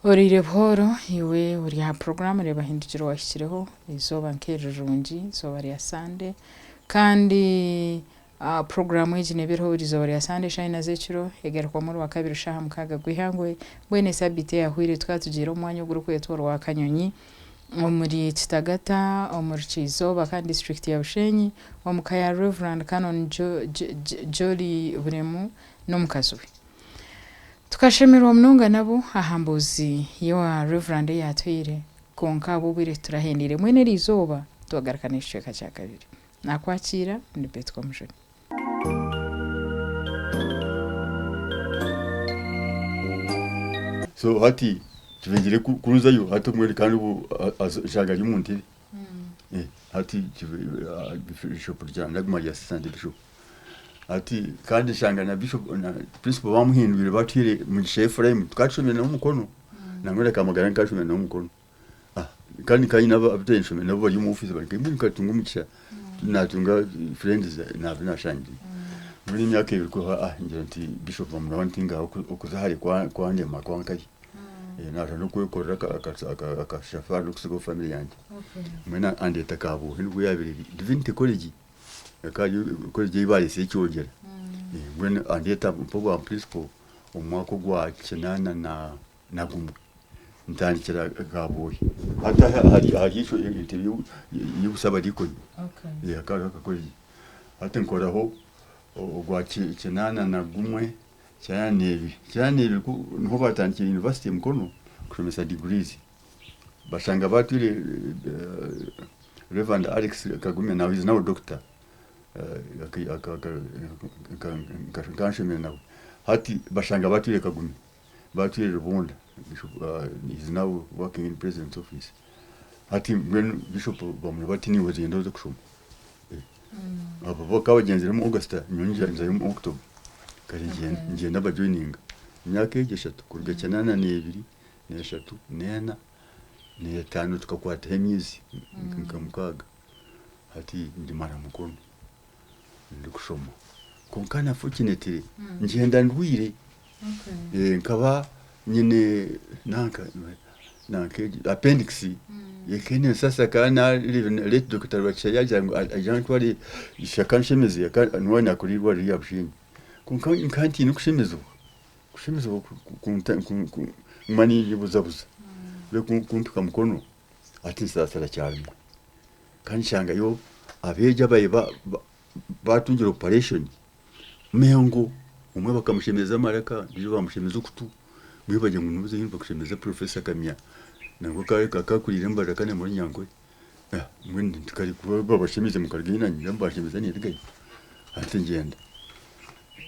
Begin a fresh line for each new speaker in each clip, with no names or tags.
Oriire buhooro iwe ori aha puroguraamu Reeba Hindukira Owahikireho eizooba nk'eri rirungi, eizooba rya Sande. Kandi puroguraamu egi neeba eriho buri izooba rya Sande eshaaha ina z'ekiro, egarukwamu Orwakabiri shaaha mukaaga gw'eihangwe. Mbwenu esaabiiti eyahweire tukaba tugiire omu mwanya ogurikwetwa Orwakanyonyi omuri Kitagata omu Rukiizooba kandi disiturikiti ya Bushenyi omu ka ya Rev. Canon Jolly Buremu n'omukazi we. Tukashemererwa munonga nabo aha mbuuzi y'owa Rev. Ei yaatwire, kwonka ahabw'obwire titurahendeire. Mbwenu eri izooba twagaruka n'ekicweka kya kabiri. Naakwakiira, ndi Beth Komujuni.
So hati kibengire kunzayo hati mbwenu kandi obu nshanga ari omu ntebe hati bishop naguma ari assistant bishop hati kandi nshanga na bishop na principal bamuhindwire batuhaire Mugisha Ephraim tukaba tushomire nawe omukono nangwa na Kamagara nkaba nshomire nawe omukono. Kandi nkaba nyine abu nshomire nabo bari omu ofiisi bari mbwenu nkatunga omugisha natunga friends naaba nashangire. Mbwenu emyaka ebiri ku ehwa ngira nti bishop bamugamba nti ngaha okuza hare kwandema kwankahi. Naashusha n'okwekorera akashafaari n'okutsigaho family yangye. Mbwenu andeeta Kabwohe nibwo yaabaire eri Divinity College, ekaba eri college ei baayetsire Kyongyera. Mbwenu andeeta mpa obwa principal omu mwaka ogwa kinaana na gumwe. Ntandikira Kabwohe. Hati ahari entebe y'obusabadiikoni hakaba hariho akakozi. Hati nkoraho ogwa kinaana na gumwe, kinaana n'ebiri. Kinaana n'ebiri niho baatandikire yunivasite e Mukono kushomesa degrees. Bashanga baatwire Rev. Alex Kagumya now he is now doctor. Nkaba nshomire nawe. Hati bashanga baatwire Kagumya. Batwire Rubunda, Bishop is now working in president's office. Hati mbwenu Bishop bamureba bati niiwe gyenda oze kushoma. Abo bo bakaba bagyenzire omu August nyowe nzayo omu October. Kare ngyenda mbajoininga. Emyaka egyo eshatu kuruga kinaana n'ebiri, n'eshatu, n'ena, n'etaano tukakwataho emyezi nka mukaaga. Hati ndimara Mukono. ndikushoma kwonka unfortunately ngyenda ndwire nkaba nyine nanka nanka egi appendix ekaba nensasa kandi late Doctor Rwakisha yagira ngu aije antware akanshemeze niwe nakora eirwariro rya Bushenyi kwonka nkaba ntiine kushemezibwa, kushemezibwa kuguma ninyebuzabuza kumpika Mukono hati nsaasira kyarumwe. Kandi nshangayo abeegi ababaire batungire opareshoni Mengo, omwe bakamushemeza amaraka, ondiijo bamushemeza okutu, mbwenu bagira ngu nibo bakushemeza Professor Kamya nangwa akaba akuriire Mbarara kandi ari Runyankore. Mbwenu nti kare ku babashemeize mukarugayo naanye banshemeza nindugayo. Hati ngyenda.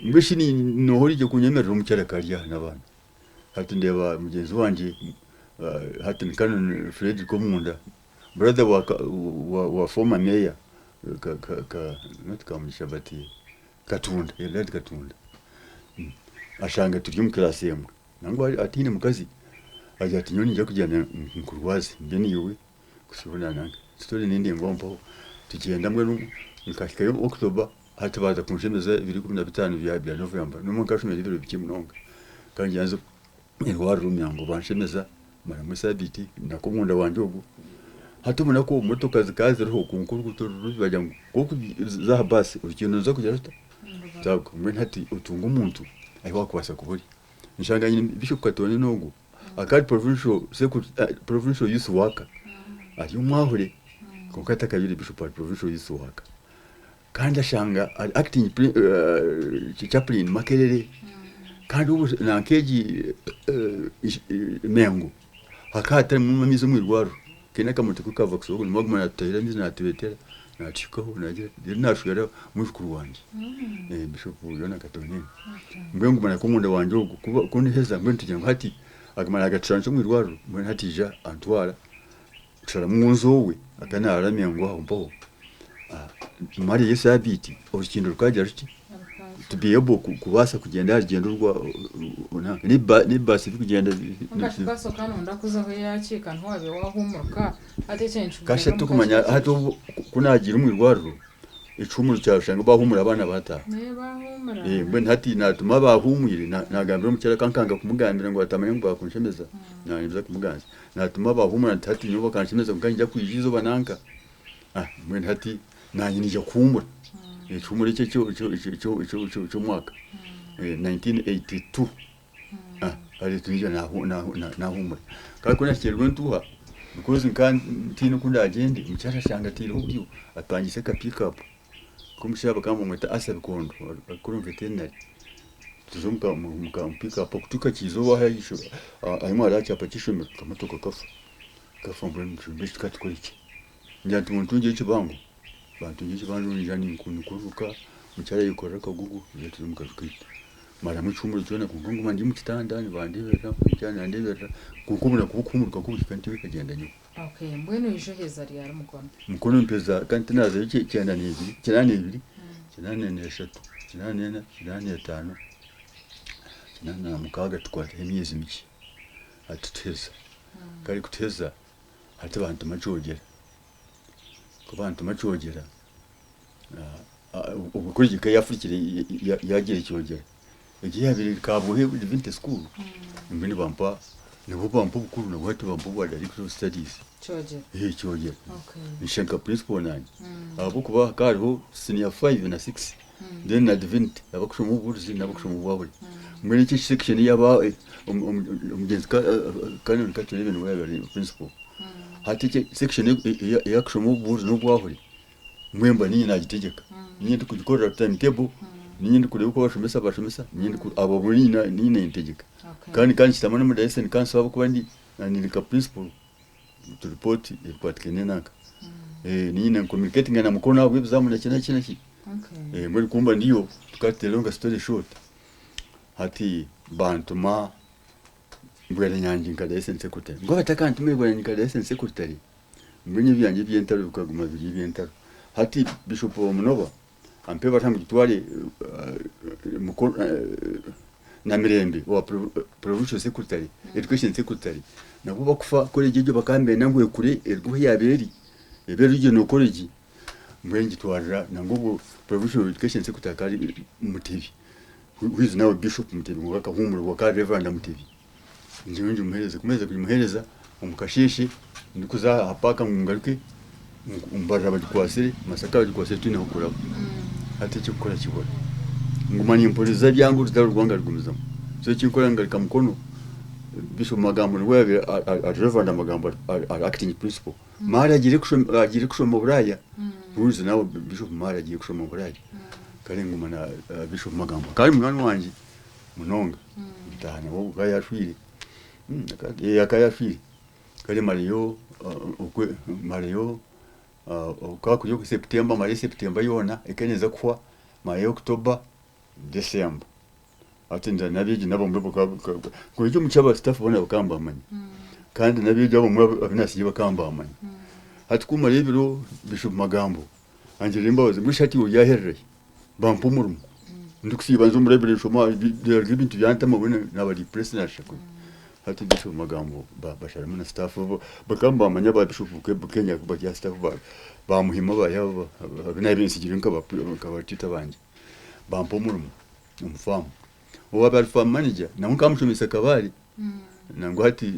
Mbwenu shi nooha oriija kunyemerera omu kyaro akaba ari aha n'abaana. Hati ndeeba mugyenzi wangye hati ni Canon Fredrick Omunda Brother wa, wa, wa former mayor ka, ka, ka, not Kamugisha but Katunda, yeah, that Katunda. Ashanga turi omu class emwe. Nangwa ataine mukazi. Agira ati nyowe ninja kugyenda nkurwaze mbe niiwe kusibona nanka. Story ni ndaingwa mpaho. Tugyenda mbwenu nkahikayo October hati baaza kunshemeza ebiro 15 bya, bya November. Nimwo nkashomera ebiro bikye munonga. Kandi ngira nze Erwariro nyango banshemeza maramu esabiiti nako omunda wangye ogwo. Hati obunaku obu motoka zikaba ziriho kwonka oruguuto ruri rubi bagira ngu ku orikuza aha baasi orugyendo noza kugira ota? Zaaruga. Mbwenu hati otunga omuntu ahu waakubaasa kuba ori. Nshanga nyine Bishop Katonene ogwo akaba ari provincial provincial youth worker ari omwahure kwonka atakabaire Bishop ari provincial youth worker. Kandi ashanga ari acting chaplain Makerere kandi obu nanka egi Mengo hakaba hatarimu amaizi omu irwariro kaine akamotoka kava kusoboka niwe aguma natutahira amaizi natureetera natuhikaho nagira reero nashwera mwijukuru wangye Bishop Yona Katonene. Mbwenu nguma nako omunda wangye ogwo ku ndiheza mbwenu tugira ngu hati aguma nagatushanga omu irwariro mbwenu hati ija antwara Kusharamu ngu nze owe akaba naraara Mengo aho mpaho mareyo esabiiti orukindo rukagira ruti to be able kubaasa kugyenda aha rugyendo rwa n'ebaasi erikugyenda. Kasha tokumanya hati obu ku naagiire omu irwariro. Ekihuumuro kyashanga baahuumura abaana baataaha.
Naye baahuumura.
Eh, mbwenu hati naatuma abaahuumwire, na- naagambira omukyara akankanga kumugambira ngu atamanya ngu baakunshemeza, naayenda kumuganza. Naatuma abaahuumura nti hati nyowe bakanshemeza kwonka niinyija kwija eizooba nanka. Ah, mbwenu hati naanye niinyija kuhuumura. Ekihuumuro ekyo ekyo ekyo ekyo ekyo ekyo ekyo eky'omwaka, 1982, ah, kare twija naahu naahu naahuumura. Kandi ku naahikirwe entuuha, because nka ntiine oku ndaagyende, omukyara ashanga ataireho oburyo, apangiise aka pick up k'omushaija bakaba nibamweta Arthur Bikondo arikukora omu veterinary. Tuza omu ka omu ka pick up kutuuka ky'eizooba ahu hariho aha kyapa ky'eishomero, akamotoka kafa, kafa mbwenu mbwenu tukaba tukore ki? Ngira nti muntungire ekibango, bantungira ekibango ngira ninkururuka, omukyara ayekorera akagugu ngira tuze omu kaju kaitu. Maramu ekihumuro kyona kwonka nguma ndi omu kitanda nibandeberera, omukyara nandeberera kwonka obunaku bw'okuhumuruka ku buhika ntyo nkagenda nyowe.
Okay, mbwenu oija oheza ryari Mukono?
Mukono mpeza kandi tinazayo kyenda n'ebiri, kinaana n'ebiri, kinaana n'eshatu, kinaana n'ena, kinaana n'etaano, kinaana na mukaaga tukwataho emyezi mikye hati tuheza. Kare kutuheza Hati bantuma Kyogera, ku bantuma Kyogera, obwo college ekaba yafurukire yagyire Kyogera, egyo eyabaire eri Kabwohe Divinity School, mbwenu nibampa nabwo bampa obukuru nabwo hati bampa obwa Director of Studies.
Kyogera.
Kyogera.
Okay.
Nshusha nka principal nanye ahabw'okuba hakaba hariho senior five na six then na divinity abakushoma obubuurizi n'abakushoma obwahuri. Mbwenu eki section eyaba omugyenzi Canon Katurebe niwe yabaire ari principal. Hati eki section eyakushoma obubuurizi n'obwahuri mbwenu mba ninye nagitegyeka. Ninye ndikugikorera time table, ninye ndikureeba oku abashomesa bashomesa, ninye ndiku abo bo ninye nintegyeka. Kandi kandi nshutama n'omu diocesan council ahabw'okuba ndi nka principal. Tu report ebikwatikaine nanka niinye na communicatinga na mukono ahabw'ebizamu naki naki naki mbwenu kumba ndiyo tukatera nka story short hati bantuma Bweranyangi nka diocesan secretary ngu batakantuma Bweranyangi nka diocesan secretary mbwenu ebyangye eby'entaro bikaguma biri eby'entaro hati Bishop Omunoba ampa ebaruha ngu ngitware Namirembe owa provincial secretary, education secretary nabwo bakufa college egyo bakaba nibenda ngu ekure eruge ahu yaabaire eri ebe regional college mbwenu ngitwarira nangwa obwo provincial education secretary akaba ari Mutebi who is now Bishop Mutebi kwonka akahuumurwa akaba ari Reverand Mutebi nyowe ngimuheereze ku maherize kugimuheereza omu kasheeshe ndikuza aha paaka ngu ngaruke Mbarara bagikwatsire, Masaka bagikwatsire tihaine ah'okuraba. Hati eky'okukora kibura. Nguma nimpuriza ebyange orutaro rwange rugumizamu. So eki nkora ngaruka Mukono, Bishop Magambo nibwo yaabaire ari Reverand Magambo ari acting principal. Maare agiire kushoma agiire kushoma Buraaya, who now Bishop Maare agiire kushoma Buraaya. Kare nguma na Bishop Magambo akaba ari munywani wangye munonga. Ntaaha nawe akaba yaashwire, akaba yaashwire. Kare mareyo okwe mareyo kukaba kuri okwa September mareyo September yoona ekaba neeza kuhwa mareyo October, December. Hati n'abeegi n'abamwe bakaba kwonka omu kyaba staff boona bakaba nibamanya kandi n'abeegi abamwe abu naasigiire bakaba nibamanya. Hati ku mmara ebiro Bishop Magambo angirira embabazi ngu shi hati iwe oryaherera hi? Bampa omurimo ndikusiiba nza omu library nshoma hariho ebintu byantama mbwenu naaba depressed naashusha kubi. Hati Bishop Magambo basharamu na staff bakaba nibamanya ba Bishop Bukenya bari aha staff ba Muhima bari aho abu naabaire nsigire nka ba tutor bangye bampa omurimo omu farm. Owaabaire ari farm manager nawe nkamushomesa Kabale nangwa hati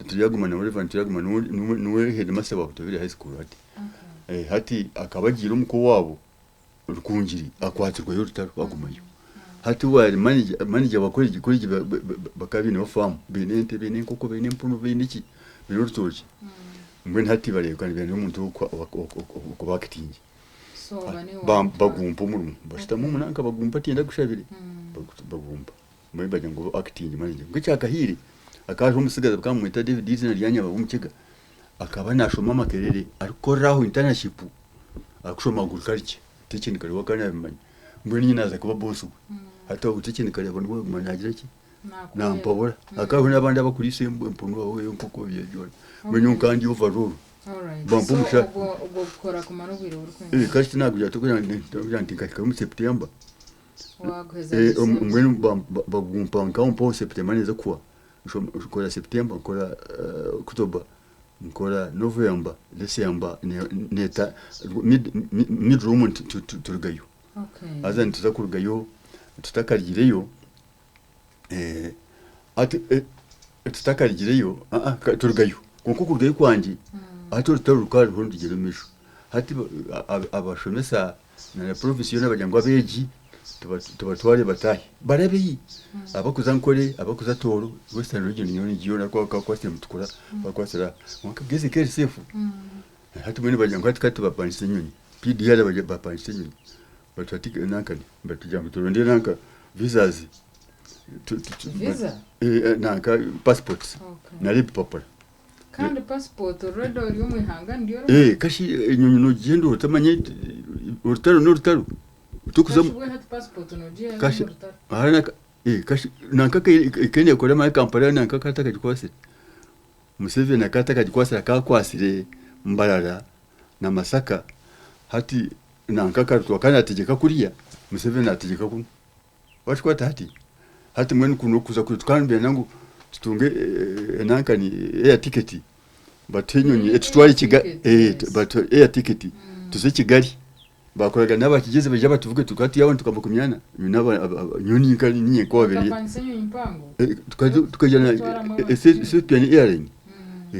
turyaguma nawe Rev Turyaguma niwe headmaster wa Butobere high school hati. Hati akaba agiire omuka owaabo Rukungiri akwatirwayo orutaro agumayo. Hati obu ari manager, manager wa college, college bakaba baineho faamu, baine ente, baine enkoko, baine empunu, baine ki, baine orutookye. Mbwenu hati bareebeka nibenda omuntu ow'okuba acting.
So oba niiwe waamutwara.
Bagumpa omurimo, bashutama omu nanka bagumpa ati ndakushabire, bagumpa. Mbwenu bagira ngu obe acting manager. Kwonka ekyakahiire, hakaba hariho omutsigazi bakaba nibamweta David eiziina rya Nyababa Omukiga, akaba naashoma Makerere arikukorera aho internship. Arikushoma agriculture technically we akaba nabimanya mbwenu nyine naaza kuba boss we hati aho technically aho niwe aguma nagira ki nampabura hakaba hariho n'abandi abakuriisa empunu aho enkoko ebyo byona mbwenu nyowe nkaba ndi overall
Alright.
bampa
So
omushara
ogwo ogwo gukora kumara obwire burikwingana.
Kasi tinakugira nti nkahikayo omu September
Waaguheza December.
Mbwenu bagumpa nkaho mpaho September neeza kuhwa nkora September nkora October. Nkora November, December neeta middle omwo turugayo. Haza nituza kurugayo tutakarugireyo hati tutakarugireyo turugayo kwonka okurugayo kwangye hati orutaro rukaba ruriho nirugyenda omu maisho. Hati abashomesa na province yoona bagira ngu abeegi tubatware bataahe barabe hi abakuza Nkore abakuza Tooro Western region yoona egi yoona bakwatsire Mutukura bakwatsire aha kwonka gezi ekaba eri safe hati mbwenu bagira ngu hati ka tubapangise enyonyi PDR bapangise enyonyi bati hati nankani batugira ngu turonde nanka visas
Visa?
Nanka passports nari ebipapura.
Kandi passport already ori omu ihanga niryo rimwe.
Eh, kashi enyonyi nogyenda otamanya orutaro n'orutaro.
Kashi bwe hati passport nogiihaho
Kashi
omu rutaro.
ahari naka eh, kashi nanka ekenda ekore amani Kampala nanka akaba atakagikwasire. Museveni akaba atakagikwasire akaba akwatsire Mbarara na Masaka hati nanka akarutwa akaba nategyeka kuriya Museveni nategyeka kunu. Wakikwata hati? Hati mbwenu kunu okuza kuri tukaba nitwenda ngu tutunge enankani air ticket batuhe enyonyi etutware Kigali batuhe air ticket tuze Kigali bakoraga n'abakigyezi baija batuvuge tukaba turi abantu nka makumi ana nyowe ninka ninye nk'owabire
Bakapangisa enyonyi mpango?
tukaija na
Kutwaramu abantu
Ethiopian airline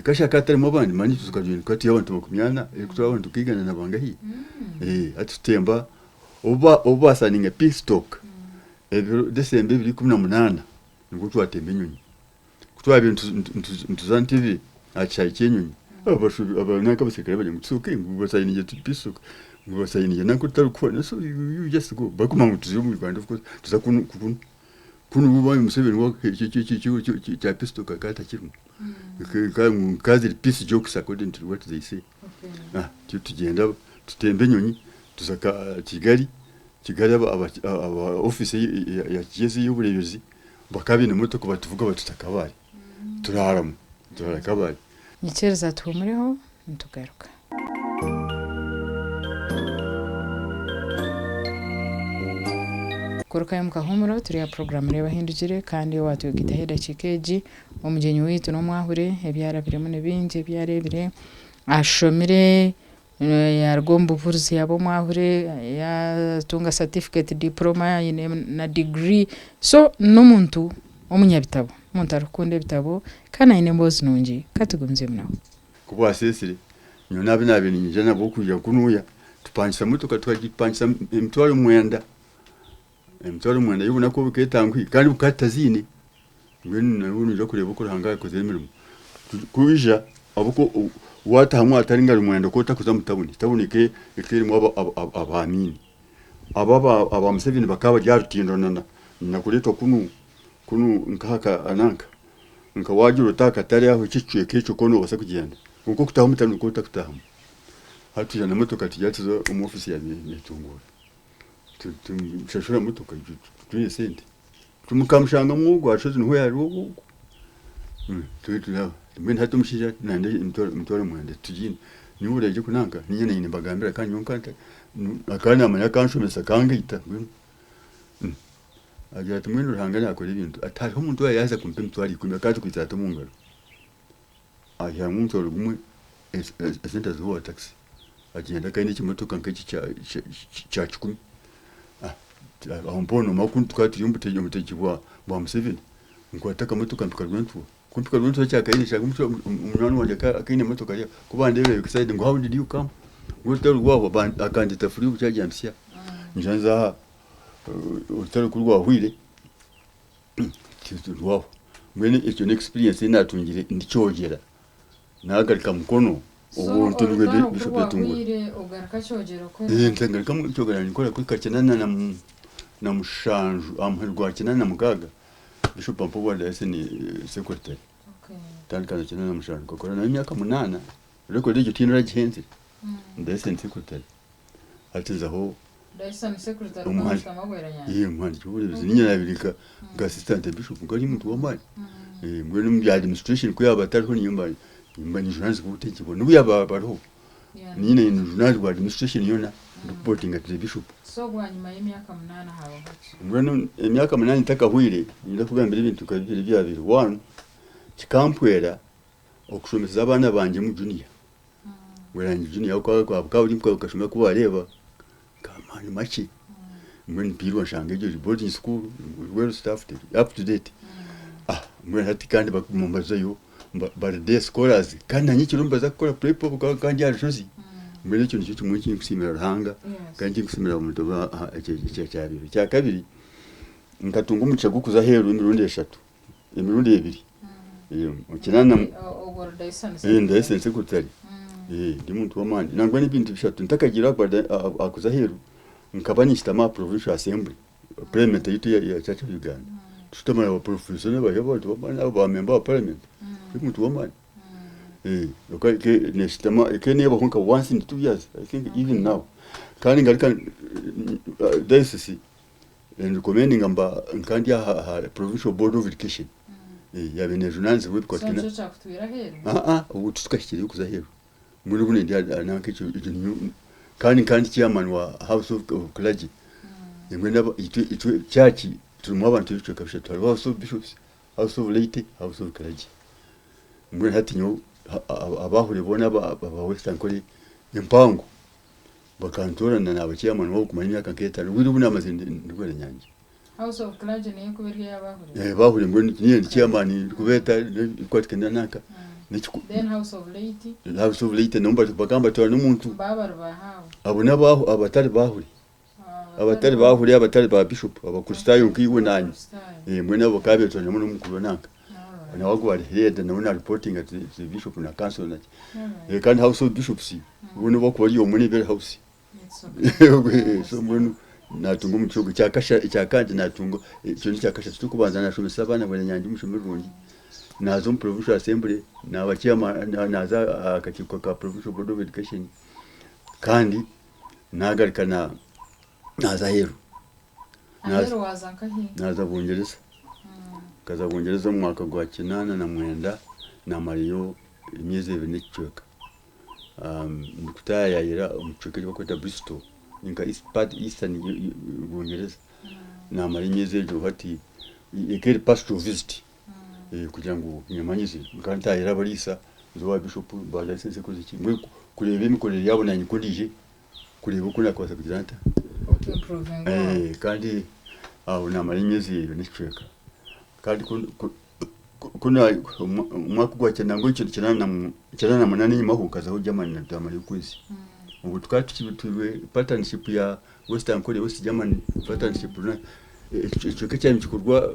kasha hakaba hatarimu abandi manya itwe tukaba turi abantu makumi ana erikutwara abantu nka igana na bangahi hati tutemba Obu baasayininga peace talk ebiro December 2018 nibwo twatemba enyonyi. Ku twabaire nituza Ntebe aha kishaayi ky'enyonyi, nanka abaserukare bagira ngu it's okay ngu basayininge peace talk ngu basayininge nanka orutaro kuhwa so you just go barikumanya ngu tuza omu Uganda of course tuza kunu kunu kunu bo Museveni we ekyo ekya peace talk akaba atakirimu nka ziri peace jokes according to what they say. Tutyo tugyenda tutemba enyonyi tuza Kigali, Kigali aba ofiisi ya Kigyezi ey'obureebezi bakaba baine emotoka batuvuga batuta Kabale turaaramu, turaara Kabale.
Nyikiriza tuhumureho nitugaruka. Kurukayo omu kahuumuro turi aha puroguraamu Reeba Ahindukire kandi owaatwegyeitaho edakiika egi Omugyenyi waitu n'omwahure, ebi arabiremu ni bingi ebi areebire, ashomire yaaruga omu buvuurizi yaaba omwahure, yaatunga certificate, diploma aine na degree, so n'omuntu w'omunyabitabo, n'omuntu arikukunda ebitabo kandi aine emboozi nungi, ka tugumizemu nawe.
Ku bwaseesire, nyowe n'abu naabaire niinyija nabo kwija kunuuya, tupangisa motoka tukagipangisa 90,000. 90,000 y'obunaku obu ketanguhi kandi bukaba tutaziine mbwenu nabwo noija kureeba oku Ruhanga yakozire emirimo. Ku oija ahabw'okuba waatahamu hatari ngaro mwenda ku otakuza omu tawuni, tawuni ekaba erimu abaamiini. Abo aba Museveni bakaba bari aha rutindo na kureetwa kunu kunu nk'aha ka nanka nka waagira oti aha katare aho eki ekicweka ekyo ku noobaasa kugyenda kwonka okutaaha omu tawuni nikwo otakutaahamu. Hati twija na motoka tugira tuza omu ofiisi ya Netunguura. Tushashura motoka twine sente mukamushanga ogu aha rushozi niho yari ogu mbwenu hati omushaija nayenda 90,000 tugiine niiwe oraije kunanka niinye naanye nimbagambira kandi nyowe akaba namanya akanshomesa akangaita mbwenu agira ati mbwenu Ruhanga nakora ebintu ati hariho omuntu owaaza kumpa 10,000 akaba agikwitse ati omu ngaro. Aihamu omutwaro gumwe esente aziha owa takisi agyenda akaine ekimotoka nk'eki kya kikumi. Aho mpaho noomanya oku tukaba turi omu butegyeki bwa Museveni, nkwata akamotoka mpika Rwentura. Ku mpika Rwentura kyakaire nshanga munywani wangye akaine emotoka ye, ku bandeeba excited ngu how did you come? Ngu orutaro rwahwa akandeeta free obu yampitsya. Nija nza aha orutaro ku rwahwire Rwahwa. Mbwenu ekyo ni experience ei naatungire ndikyogyera. Naagaruka Mukono,
So
obwo nibwo
orutaro ku
Bishop Yatungura.
rwahweire ogaruka Kyogera okora?
Ngaruka Kyogera ninkora kuhika kinaana na mushanju, aha muheru gwa 86 Bishop ampa obwa dayosini secretary. Ntandika na 87 nkakora nawe emyaka munaana, record egyo tihaine oragihenzire, dayosini secretary. Hati nzaho
Dyson Secretary Rwamushitama Bweranyangi.
Ee, omuhandiiki w'obureebezi niinye naabaire nka nka assistant bishop nka ndi omuntu w'amaani. Ee, mbwenu omu bya administration ku yaaba atariho niinye mba mba ninjunaanizibwa obutegyeki bwona. N'obu yaaba aba ariho,
Yeah.
niinye ninjunaanizibwa administration yoona ndikureportinga to the bishop.
So bwanyima y'emyaka munaana habaho ki?
Mbwenu emyaka munaana etakahweire, niinyenda kukugambira ebintu nka bibiri ebyabaireho. One, kikampwera. Okushomesa abaana bangye omu junior, mbwenu junior bukaba buri nkashoma ku wareeba nk'amaani makye, mbwenu mpiirwe nshanga egyo eri boarding school well staffed up to date, mbwenu hati kandi baguma nibazayo bari day scholars kandi nanye ekiro nibaza kukora prep nkaba ndi aha rushozi, mbwenu ekyo nikyo kimwe ekinkusiimira Ruhanga kandi ekinkusiimira omuntu ekyo ekyabaire. Ekyakabiri nkatunga omugisha gw'okuza aheeru emirundi eshatu. Emirundi ebiri Diocesan secretary ndi omuntu w'amaani nangwa n'ebintu bishatu ntakagiire aha kuza aheeru nkaba ninshutama aha provincial assembly parliament yaitu eya church of Uganda tushutama na ba professor n'abari abantu b'amaani abo ba member wa parliament ndi omuntu w'amaani neshutama ekaba nebaho nka once in 2 years I think even now kandi ngaruka diocese Enrecommendinga mba nka ndi aha Provincial Board of Education yaabaire neejunaanizibwa
So
ebikwatiraine
nikyo kyakutwire aheeru?
Aa obwo titukahikireyo kuza aheeru mbwenu obu ndi aha nanka ekyo ekyo ninyo kandi nka ndi chairman wa house of clergy mbwenu aba itwe itwe church turimu abantu b'ebicweka bishatu hariho house of bishops, house of laity, house of clergy mbwenu hati nyowe abaahuriire boona aba Western Ankole empango Bakantoorana naaba chairman waabo kumara emyaka nk'etaano obwire obu naamazire ndi Bweranyangi.
House of Clergy niyo ekuba eri ey'abaahuriire?
Eh, baahuriire mbwenu niinye ndi chairman ndikubeeta ebikwatikana nanka
n'ekiku Then House of Laity?
House of Laity nabo bakaba nibatwara n'omuntu.
Baaba bari baaha abo?
Abo n'abaahu abatari baahuri. Abatari baahuri abatari ba bishop abakristaayo nkaiwe naanye.
Abakristaayo.
Eh, mbwenu abo bakaba beetwariramu n'omukuru wa nanka.
Alright.
Nawe agu ari head nawe na reportinga to the bishop na council naki.
Alright.
Eh, kandi house of bishops boona obu bakuba bari omwe nebeera house.
It's okay.
So mbwenu natunga omugisha ogwo. Ekyakasha ekyakandi natunga ekyo nekyakashatu ekyokubanza nashomesa abaana Bweranyangi omu ishomero rirungi. Naza omu provincial assembly naba chairman naza aha kakiiko ka provincial board of education kandi nagaruka na naza aheeru.
Aheeru waaza nkahi?
Naaza Bungyereza. Nkaza Bungyereza omu mwaka gwa 89 naamarayo emyezi ebiri n'ekicweka. Ndikutaayaayira omu kicweka eki barikweta Bristol ni nka part Eastern Bungyereza. Naamara emyezi egyo hati ekaba eri pastoral visit kugira ngu nyemanyize. Nkaba ntaahire abariisa, nza owa Bishop mbaza ensi mbwenu kureeba emikorere yaabo naanye ku ndiije kureeba oku naakubaasa kugira nta.
Oku improvinga owaawe.
Kandi aho naamara emyezi ebiri n'ekicweka. Kandi ku ku- ku- ku na- omwaka ogwa kyenda ngu 98 enyimaho nkazaho Germany twamarayo okwezi. Obwo tukaba tukiri partnership ya West Ankole West Germany partnership ekicweka ekyaba nikikorwa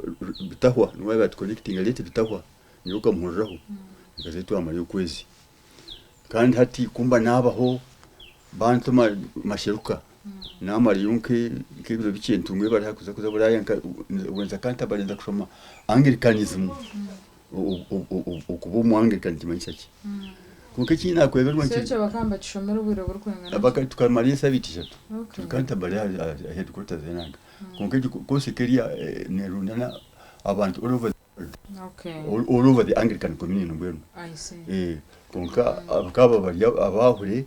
Bitahwa niwe yaabaire atuconnectinga late Bitahwa nyowe okamuhuriraho nkazayo twamarayo okwezi. Kandi hati ku mba naabaho bantuma Masheruka naamarayo nk'ebiro bikye ntunga ebara kuza kuza Buraaya nza Canterbury nza kushoma Anglicanism okuba omu Anglican nikimanyisa ki? Kwonka eki naakweberwa
So ekyo bakaba nibakishomera obwire burikwingana ki?
Tukamarayo esabiiti ishatu turi Canterbury aha headquarters y'enanga. Kwonka egyo course ekaba eri neerundana abantu all over
Okay.
All over the Anglican Communion mbwenu.
I see.
Kwonka bakaba bari abaahuri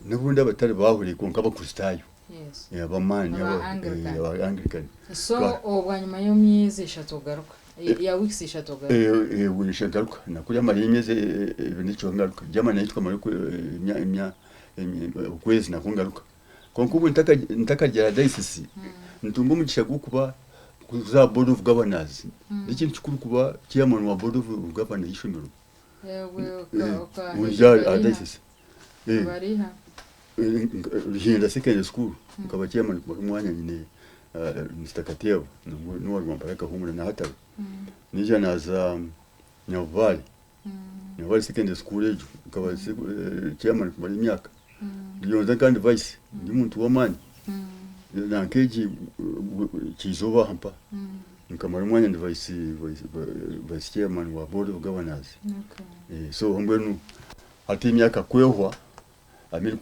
n'obundi abatari baahuri kwonka Abakristaayo.
Yes.
Ab'amaani
Aba Anglican.
Aba Anglican.
So obwanyima y'emyezi eshatu ogaruka. Ya weeks ishatu ogaruka.
Buri ngaruka nakuri amara emyezi ebiri n'ekicweka ngaruka. Germany nayo tukamarayo okwezi nakwo ngaruka. Kwonka obwo ntakagira diocese ntunga omugisha gw'okuba kuza aha board of governors. N'ekintu kikuru kuba chairman wa board of governors y'eishomero. Aha diocese.
Bariha.
Ruhinda Secondary School nkaba chairman kumara omwanya nyine Mr Kateeba n'owa Rwampara akahumura na hati ariho. Naija naaza Nyabubare, Nyabubare Secondary School egyo nkaba chairman kumara emyaka. Ruyonza nkaba ndi vice ndi omuntu w'amaani. Nanka egi Kyizooba aha mpa nkamara omwanya ndi vice vice chairman wa board of governors. So mbwenu hati emyaka kwehwa I mean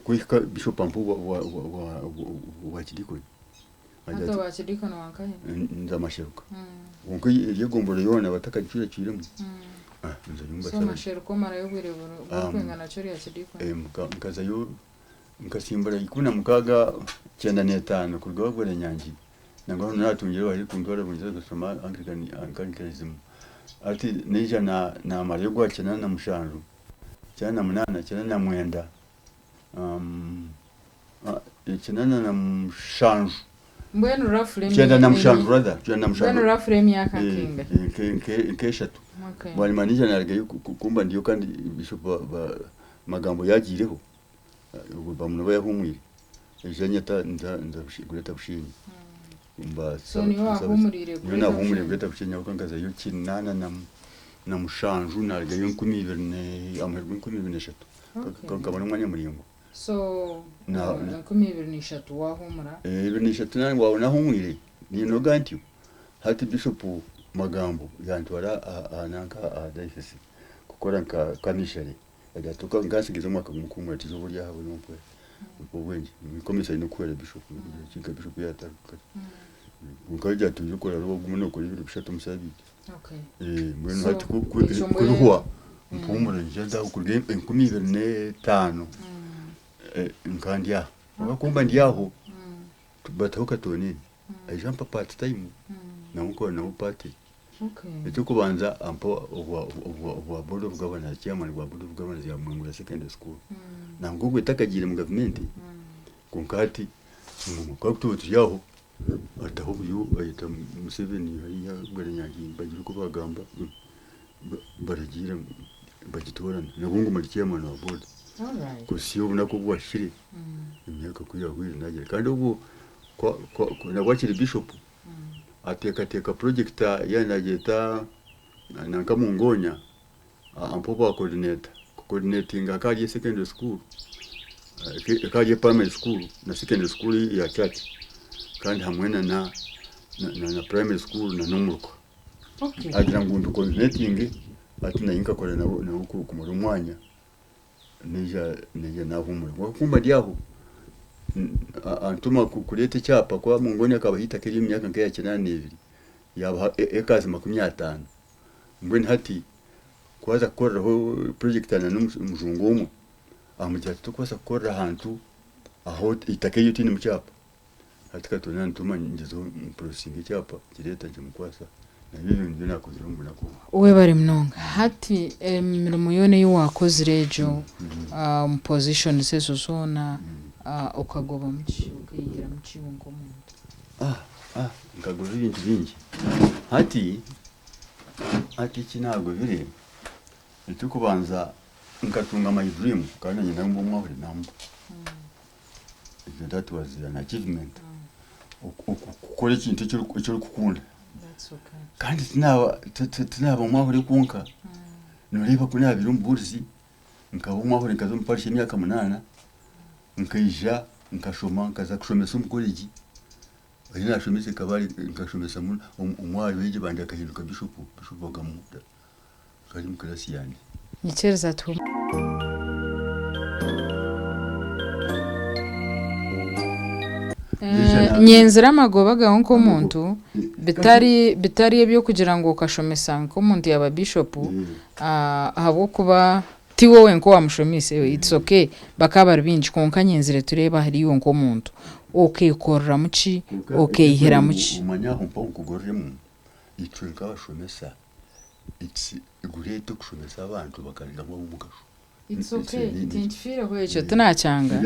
kuhika bishop ampe obwa kidiikoni.
Hati oba kidiikoni wa nkahe?
Nza Masheruka. Kwonka eryo egombolola yoona batakagicwiracwiremu nzayo
So
mbashabe.
Masheruka omarayo obwire burikwingana ki ori aha kidiikoni?
Nkazayo nkasimbura 1695 kuruga Bweranyangi nangwa naatungire ahu kuntwara Bungyereza kushoma Anglicanism. Hati naija namarayo ogwa 97, 98, 99, 87.
Mbwenu roughly
97 rather, 97.
Mbwenu roughly emyaka nkingahi?
Nk'eshatu. Bwanyima naija narugayo kumba ndiyo kandi Bishop Magambo yagiireho, Bamunoba yahumwire. Naija nyeta nza Greater Bushenyi.
So niiwe wahuumuriire
Niwe nahuumuriire Greater Bushenyi ahabw'okuba nkazayo 87 narugayo enkumi ibiri aha muheru gw'enkumi ibiri n'eshatu. Nkaba n'omwanya muraingwa.
So 2003 wahuumura?
Ibiri n'eshatu waaba nahumwire ninoga ntyo. Hati Bishop Magambo yantwara aha nanka aha diocese kukora nka kamishare. Agira ati nkansigiza omwaka gumwe kuhumura ati izooba ori aha nompwera. Obwengye komesa aine kuhwera Bishop nka Bishop yaatariho kare. Kwonka agira ati oine kurara ogume nokora ebiro bishatu omu sabiiti. Mbwenu hati kurihwa mpumure nyije nze aho kuruga 2005 nka ndi aho. Kwonka ku mba ndi aho bataho Katonene aija ampa part time nawe nkora nawe part. Eky'okubanza ampa obwa board of governors, chairman bwa board of governors ya Mwengura secondary school. Nangwa obwo etakagiire mu gavumenti kwonka hati ku tuba turi aho ataho oburyo ayeta Museveni hariya Bweranyangi bagire oku bagamba baragiira bagitoorana nabwo nguma ndi chairman wa board kuhitsya obunaku obu bwahikire emyaka ku yahweire nagira kandi obwo nabwo akiri bishop ateekateeka project yaaba nagyeta nanka Mungonya ampa obwa coordinator ku coordinatinga hakaba hariyo secondary school hakaba hariyo primary school na secondary school ya church kandi hamwe na primary school na n'omuruka. Agira ngu mbi coordinatinge hati naanye nkakora nawe kumara omwanya naija nahuumura. Kwonka ku mba ndi aho antuma kureeta ekyapa kuba Mungonya akabaha eitaka ery'emyaka nk'eya 82 yaabaha ekazi 50. Mbwenu hati ku aza kukoreraho project na n'omujungu omwe amugira ati torikubaasa kukorera ahantu ahu eitaka eryo otiinemu kyapa. Hati Katonda nantuma ngyezeho mpurosesinge ekyapa nkireeta nkimukwasa nabyo ebyo nibyo nakozire omu bunaku obu.
Webare munonga. Hati emirimo yoona ei wakozire egyo omu positions ezo zoona okagobamu ki? Okeyihiramu ki iwe nk'omuntu?
Nkagoba ebintu bingi. Hati hati eki nagobire eky'okubanza nkatunga my dream kandi nanye namba omwahuri namba. That was an achievement. Okukora ekintu eki orikukunda. Kandi tinaaba omwahuri kwonka, noreeba ku naabaire omubuurizi, nkaba omwahuri nkaza omu parish emyaka munaana, nkaija nkashoma nkaza kushomesa omu college, ahi naashomize nkashomesa omwe ahari beegi bangye akahinduka bishopu, bishopu bakamuta akaba ari omu class yangye.
Nyikiriza tuhume. Nyenzire amagoba gawe nk'omuntu bitari bitari eby'okugira ngu okashomesa nk'omuntu yaaba bishopu ahabw'okuba tiwe wenka owamushomiise it's okay bakaba bari baingi kwonka nyenzire tureebe ahari iwe nk'omuntu okeekoreramu ki okeihiramu ki?
Omanye aho mpaho nkugororemu itwe nk'abashomesa it's great okushomesa abantu bakarugamu ab'omugasho.
It's okay tinkifiireho ekyo tinakyanga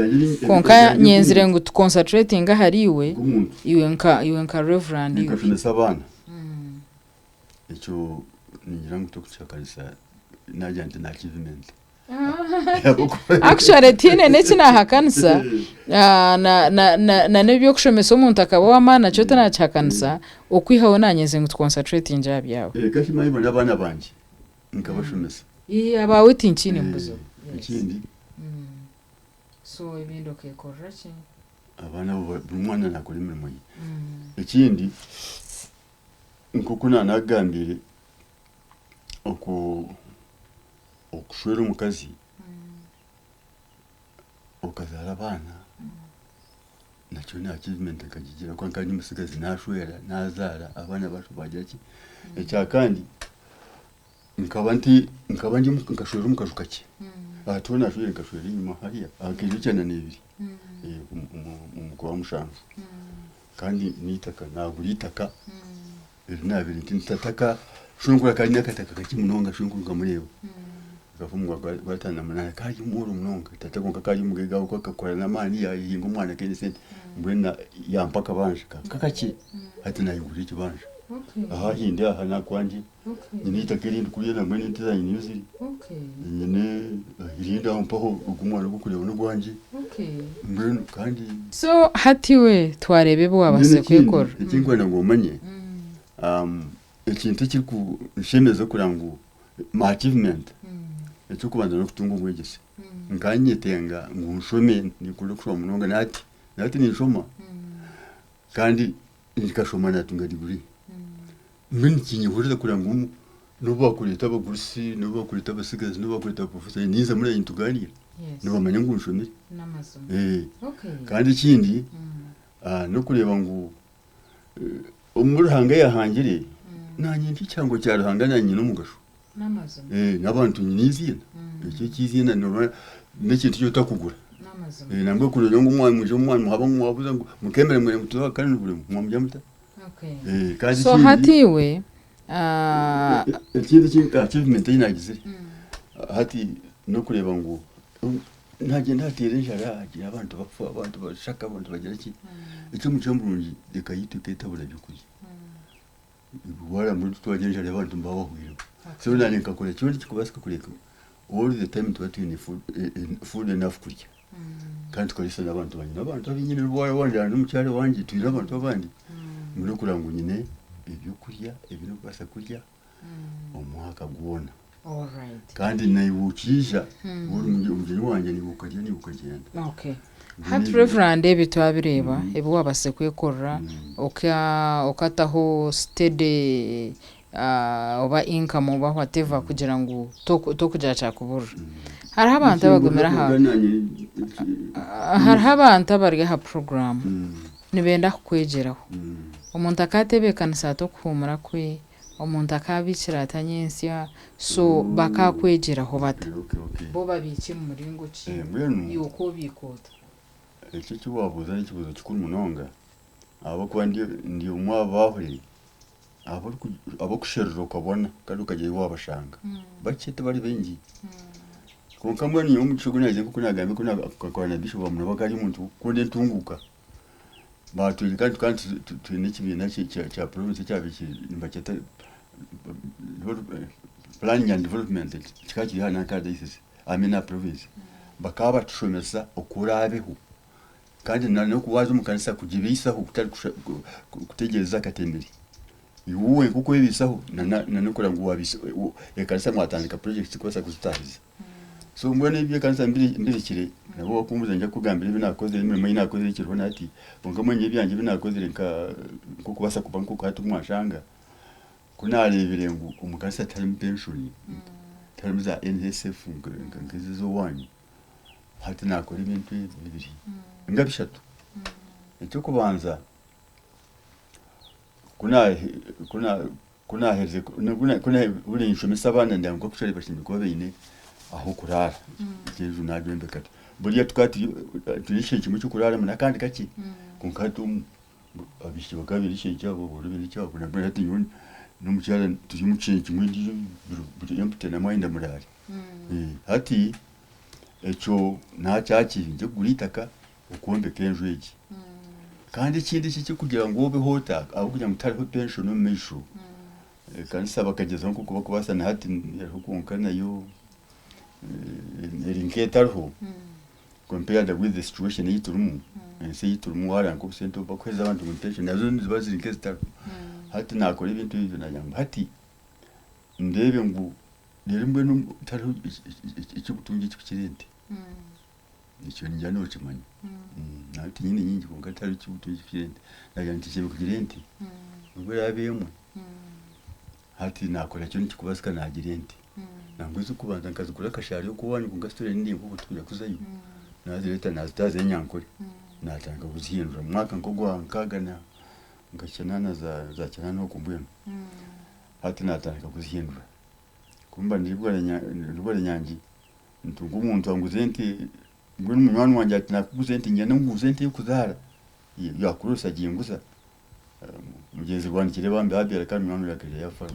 kwonka nyenzire ngu tu concentratinge ahari iwe iwe nka iwe nka Reverand iwe.
Nkashomesa abaana ekyo ningira ngu tokukihakanisa nagira nti ni achievement.
Actually tihaine n'eki naahakanisa na n'eby'okushomesa omuntu akaba ow'amaani nakyo tinakihakanisa okwihaho naanye ngu tu concentratinge aha byawe.
Reka kimanye n'abaana bangye nkabashomesa.
Abaawe tinkiine buzibu.
Ekindi.
So ebindi okeekorera ki?
Abaana abo buri mwana naakora emirimo ye. Ekindi nk'oku naanagambire oku. Okushwera omukazi okazaara abaana nakyo ni achievement nkagigira ahabw'okuba nkaba ndi omutsigazi nashwera nazaara abaana bagira ki, ekyakandi nkaba nti nkaba ndi nkashwera omu kaju kakye aha tiho nashweire nkashwera enyima hariya aha nkaija ekyanda n'ebiri omu kwa mushanju kandi n'eitaka nagura eitaka eri naabaire nti ntataka. Shwenkuru akaba aine akataka kakye munonga shwenkuru nkamureeba. Akafa omu mwaka gwa 58 akaba ari omworo munonga. Tata kwonka akaba ari omugaiga ahabw'okuba akakora n'amaani yaahinga omwana akaine esente. Mbwenu yampa akabanja kakye hati naayegurira ekibanja. Aha ahi ndi aha n'akwangye. Nyine eitaka erindi kuriya nambwenu ente zangye niyo ziri. Nyine erindi aho mpaho ogu omwana ogu orikureeba n'ogwangye. Mbwenu kandi.
So hati iwe twareeba ebi
Mbwenu
waabaasize
ekindi
kwekorera.
eki ndikwenda ngu omanye, ekintu ekirikunshemeza kureba ngu my achievement, eky'okubanza n'okutunga obwegyese. Nkanyetenga ngu nshome, ninkunda kushoma munonga nahati, nahati ninshoma kandi nkashoma natunga diguri. Mbwenu nikinyehurira kureba ngu n'obu bakureeta abagurusi, n'obu bakureeta abatsigazi, n'obu bakureeta ba professor, ninza muraayo nitugaaniira, nibamanya ngu nshomire. Kandi ekindi n'okureeba ngu omu Ruhanga yaahangire, naanye ndi ekihango kya Ruhanga naanye nyine omugasho. N'abantu nyine eiziina, ekyo eky'eiziina nooba n'ekintu eki otarikugura. Nangwa kureeba ngu mwija muhaba mwabuuza ngu mukeemera mwena ngu turi aha kare mwamugira muta? Kandi
So
ekindi
hati iwe
ekindi eki achievement ei naagizire hati n'okureeba ngu Naagyenda hateera enjara hagira abantu bafa, abantu bashaka, abantu bagira ki, eky'omucwe murungi eka yaitu ekaba etabura byokurya. Wareeba mbwenu titwagira enjara abantu nibaba bahwiremu. So naanye nkakora kyona ekirikubaasika kureka all the time tuba twine food enough kurya. Kandi tukariisa n'abantu bangye. N'abantu abu nyine n'obu warangira n'omukyara owangye twine abantu abandi, mbwenu okureba ngu nyine ebyokurya ebi ndikubaasa kurya omwaka gwona. Kandi naiwe okiija ori omugyenyi wangye naiwe okarya naiwe okagyenda.
Okay. Hati Reverand ebi twabireeba ebi wabaasize kwekorera okataho steady oba income oba whatever kugira ngu tokugira kyakuburira. Hariho abantu abagumire aha hariho abantu abari aha program nibenda kukwegyeraho. Omuntu akaatebeekanisa ata okuhuumura kwe? Omuntu akaabiikira ata nyentsya? So bakaakwegyeraho bata? Bo babiike mu muringo ki?
Mbwenu
Iwe okoobiika ota?
Eki eki waabuuza n'ekibuuzo kikuru munonga ahabw'okuba ndi ndi omwe aha baahuri ab'okusherura okabona kandi okagira ahu waabashanga. Bakye tibari baingi. Kwonka mbwenu nyowe omugisha ogu naagiire nk'oku naagambire ku naakora na Bishop Bamunoba akaba ari omuntu w'okukunda entunguuka. Baatwire kandi tukaba twine ekibiina kya province ekyabaire nibakyeta planning and development kikaba kiri aha nanka diocese I mean aha province. Bakaba batushomesa oku oraabeho kandi n'oku waaza omu kanisa kugibaisaho kutari kutegyereza akatemere. Iwe wenka okwebaisaho n'okureba ngu waabaisa ekanisa mwatandika projects kubaasa kuzitaahiza. So mbwenu eby'ekanisa mbirekire, nabwo wakumbuza ninza kukugambira ebi naakozire emirimo ei naakozire ekiriho na hati, kwonka mbwenu nyowe ebyangye ebi naakozire nka nk'okubaasa kuba nk'oku hati mwanshanga, ku naareebire ngu omu kanisa tiharimu penshoni, tiharimu za NSF nk'ezi ez'owaanyu, hati naakora ebintu bibiri ninga bishatu. Eky'okubanza, ku Ku naaherize ku ninshomesa abaana nda nk'oku bashemereire kuba baine ah'okuraara enju naagyombeka buriya tukaba turi twine ekishengye kimwe ky'okuraaramu n'akandi kakye kwonka hati abaishiki bakaba baine ekishengye kyabo abooro baine ekyabo nambwenu hati nyowe n'omukyara turi omu kishengye kimwe endiijo buri empty na mwayenda muraare. Hati ekyo naakyakiire kugura eitaka okwombeka enju egi. Kandi ekindi eki ekirikugira ngu obeho ota ahabw'okugira ngu tihariho penshoni omu maisho, ekanisa bakagyezaho nk'oku barikubaasa na hati eriho kwonka nayo eri nk'etariho compared with the situation ei turimu, ensi ei turimu waareeba nk'obusente obu barikuheereza abantu ngu ni penshoni nazo niziba ziri nk'ezitariho. Hati naakora ebintu ebyo naagira ngu hati ndeebe ngu reero mbwenu tihariho eky'obutungi ekirikukira ente. Ekyo ningira nookimanya. Naawe tinyine nyingi kwonka tihariho eky'obutungi ekirikukira ente. Naagira nti nshemereire kugira ente nobu eraabe emwe. Hati naakora kyona ekirikubaasika naagira ente. Nangwa ez'okubanza nkazigura akashaari ok'owaanyu kwonka story ni ndaingwa obwo titwija kuzayo. Naazireeta naazitaaza enyankore naatandika kuzihindura. Omu mwaka nk'ogwa nkaaga na nka kinaana za kinaana okwo mbwenu. Hati naatandika kuzihindura. Ku mba ndi Rwarenyangi ntunga omuntu anguza ente, mbwenu munywani wangye ati nakuguza ente niinyenda ngu nguze ente erikuzaara, yakurosa aginguza, mugyenzi Rwanikire bambi Abel kandi munywani wangye akaija yafa.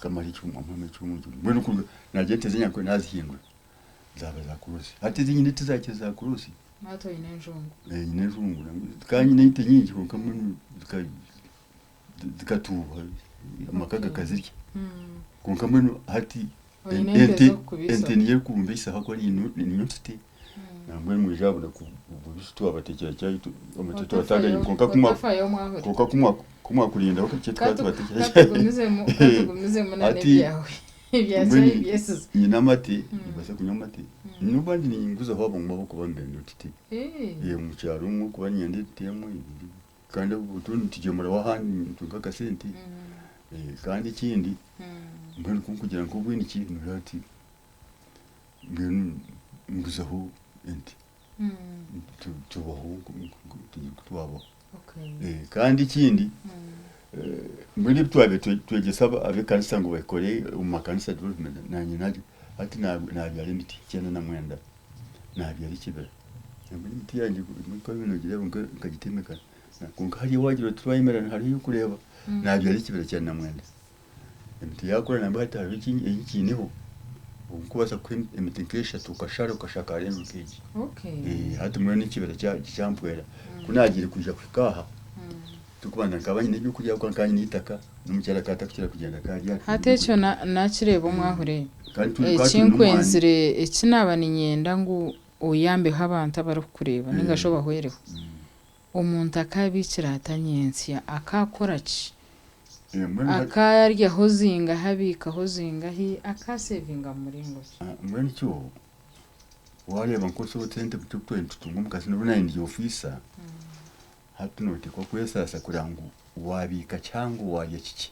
Nkamara ekyumweru mbwenu ku naagira ente z'enyankore naazihindura zaaba za kuroosi. Hati ezi nyine tizaakiri za kuroosi.
Hati oine enjungu.
Nyine enjungu kandi nyine ente nyingi kwonka mbwenu zikatuuba amaka gakazirya. Kwonka mbwenu hati
Oine ente
ente
z'okukubeisaho.
ente niyo erikumbeisaho ahakuba niinye mfite. Nambwenu mwija aha bunaku bubisi twabatekyera chai amate twataganye kwonka kumwa
Otafayo mwahure.
kwonka kumwa kumwakurindaho kakye tukaba tubatekyera chai.
Katugumizemu katugumizemu na
Hati
n'ebyawe ebya chai
mbwenu
byesize.
nyine amate nimbaasa kunywa amate n'obu ndi ninguzaho abamwe ahabw'okuba nibenda otuti. Omu kyaro omwe kuba niinyenda ente emwe ibiri kandi otundi nitugyemuraho ahandi nitunga akasente kandi ekindi mbwenu kunkugira nk'obwiniki nooreeba oti mbwenu nguzaho ente tubaho twabaho. Kandi ekindi mbwenu ebi twabaire twegyesa ab'ekanisa ngu babikore omu makanisa naanye hati naabyara emiti 99 naabyara ekibira. Mbwenu emiti yangye nk'oku noogireeba nkagitemeka kwonka hariya waagira oti twayemerera hariho ei orikureeba naabyara ekibira 99. Emiti yaakura nambwenu hati hariho ei nkiineho obu nkubaasa kuha emiti nk'eshatu okashara okashakaara enju nk'egi. Hati mbwenu ekibira kyampwera. Ku naagiire kwija kuhika aha, tikubanza nkaba nyine ebyokurya ahabw'okuba nkaba nyine eitaka n'omukyara akaba atarikukira kugyenda akarya.
Hati ekyo naakireeba omwahure, eki nkwenzire eki naaba niinyenda ngu oyambeho abantu abarikukureeba ninga shi obahwereho. Omuntu akaabiikira ata nyentsya? Akaakora ki? Akaaryaho zingahi abiikaho zingahi? Akaasevinga mu muringo ki?
Mbwenu kyo waareeba nk'obu esente obu turi nitutunga omu kasente nobu naanye ndi ofiisa, hati nooteekwa kwesaasa kureba ngu waabiika kihango waarya kikye.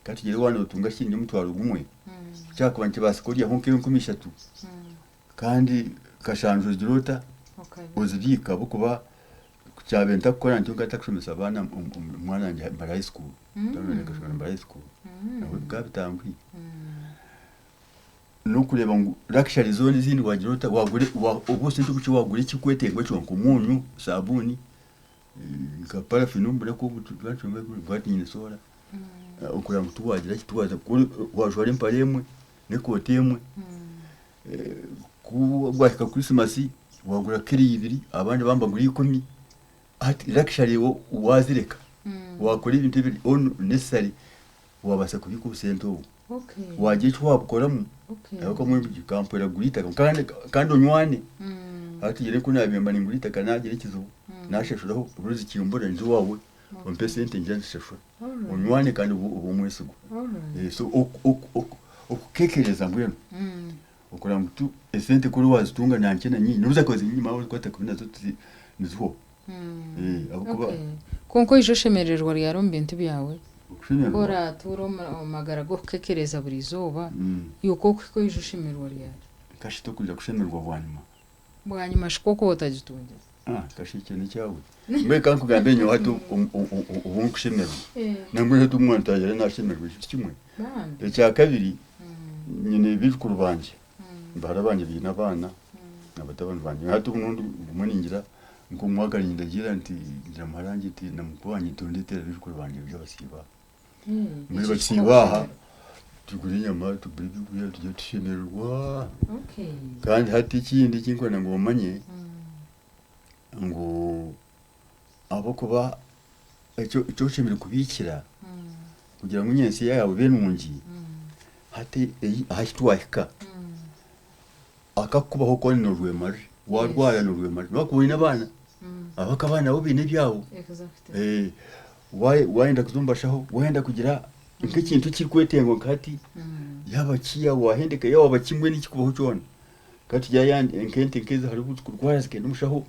Ka tugire waaba nootunga shiringi omutwaro gumwe, kyakuba nikibaasika oryaho nk'enkumi ishatu kandi kashanju ogire ota ozibiika ahabw'okuba kyabaire ntakukora ntyo nkaba ntakushomesa abaana omwana wangye Mbara high school, mutabani wangye akashomera Mbara high school nabwe bikaba bitanguhi. N'okureeba ngu luxury zoona ezindi wagira ota wagura obusente obukye wagura ekirikwetengwa kyonka omwonyo, sabuuni, nka parafini omu bunaku obu tukaba twine soora okureba ngu tiwagira ki wajwara empare emwe n'ekooti emwe. Ku bwahika Krisimasi wagura kiro ibiri abandi bambagura ikumi hati luxury wazireka wakora ebintu ebiri unnecessary wabaasa kubiika obusente obwo wagira eki wabukoramu kampwera kugura eitaka kandi onywane hati nyowe ku naabaire mba ningura eitaka naagira ekizibu nashashuraho rikimbura nza owaawe ompe esente nyija nzishashure onywane kandi obe omwesigwa so okukekereza mbwenu okureba ngu tu esente kuri wazitunga nankye na nyingi nobu zakuba ziri nyingi waaba orikwata kubi nazo nizihwaho ahabw'okuba.
Kwonka oija oshemererwa ryari omu bintu byawe? Ku
Okushemererwa.
oraatuure omu magara g'okukekereza buri izooba, iwe ku okuhika oija oshemererwa ryari?
Kashi tokwija kushemererwa bwanyima.
Bwanyima shi ku okuba otagitungire?
Ah, kashi ekyo n'ekyawe. Mbwenu ka nkugambire nyowe hati obu nkushemererwa. Nambwenu hati omwana tayara nashemererwa ekyo ti kimwe.
Bambi.
Ekya kabiri, nyine baijukuru bangye, bahara bangye baine abaana na batabani bangye. Hati obundi obumwe ningira nk'omwaka nindagiira nti ngira muhara wangye nti na mukuru wangye nti ondeetere baijukuru bangye baije basiibe aha. Mbwenu
Ekyo
bakisiiba aha,
kikakushemereza.
tugure enyama, tugure ebyokurya tugire tushemererwa.
Okay.
Kandi hati ekindi eki ndikwenda ngu omanye, ngu ahabw'okuba ekyo eki oshemereire kubiikira kugira ngu nyentsya yaawe ebe nungi, hati ei ahu twahika, akakubaho koona noorwemarira, waarwara noorwemarira, nobu waakuba oine abaana, ahabw'okuba abaana nabo baine ebyabo, waayenda kuza omu bashaho, waayenda kugira nk'ekintu ekirikwetengwa nka hati, yaaba ki yaaba waahendeka, yaaba waaba ki mbwenu ekirikubaho kyona, Ka tugire nk'ente nk'ezi hariho obu zikurwara zikenda omushaho,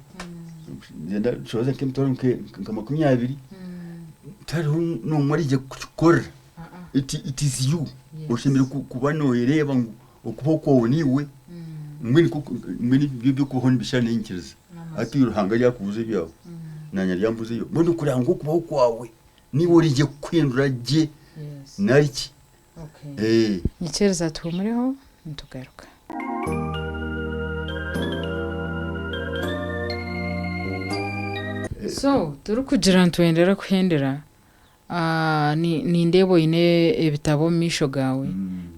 zenda zishohoze nk'emitwaro nka 20, tihariho n'omwe ariija kukikukorera. It is you, oshemereire kuba nooyereeba ngu okubaho kwawe niiwe, mbwenu ebyo eby'okubaho nibishushana n'enyikiriza. Hati Ruhanga aryakubuuza ebyawe, naanye aryambuuza ebyange. Mbwenu kureba ngu okubaho kwawe niiwe oriija kukuhindura gye nari ki.
Nyikiriza tuhumureho nitugaruka. So turikugira nitwendera kuhendera, Nindeeba oine ebitabo omu maisho gaawe,